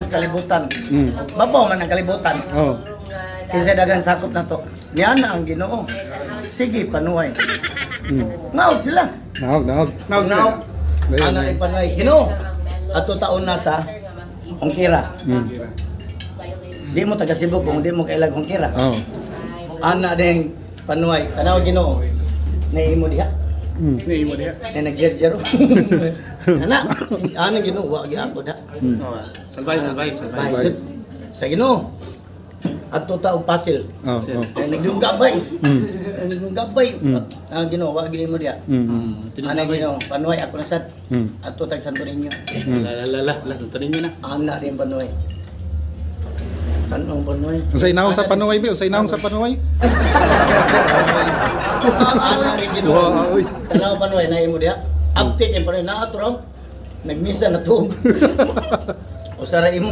Kalibutan. Babaw man ang kalibutan. Kinsa dagan sakop na to. Niya na ang Ginoo. Sige, panuay. Ngaog sila. Naog, naog. Naog sila. Ngaog. Ayun, Ana ayun. ni panuay. Ginoo. Ato taon na sa Hongkira. Di mo taga Cebu kung di mo kailag Hongkira. Ana din panuay. Tanaw Ginoo. Naimo diha. Ni imo diha. Ay nagjerjero. Ana, ana Ginoo wa gyud ako da. Oh, salbay, salbay, salbay. Bye. Sa Ginoo. Ato ta og pasil. Oh. Ay nagdunggabay. Nagdunggabay. Ang Ginoo wa gyud mo diha. Ana Ginoo, panuay ako na sad. Ato tag Santo Niño. La la la la, la Santo Niño na. Ana din panuay. Tanong panuay. Unsay naong sa panuway, bi? Unsay naong sa panuway? Ana rin Ginoo. Wa, oy. Tanaw panuay na imo diha. Uptake ang panuay naa to raw. Nagmisa na tuog. Usara imo.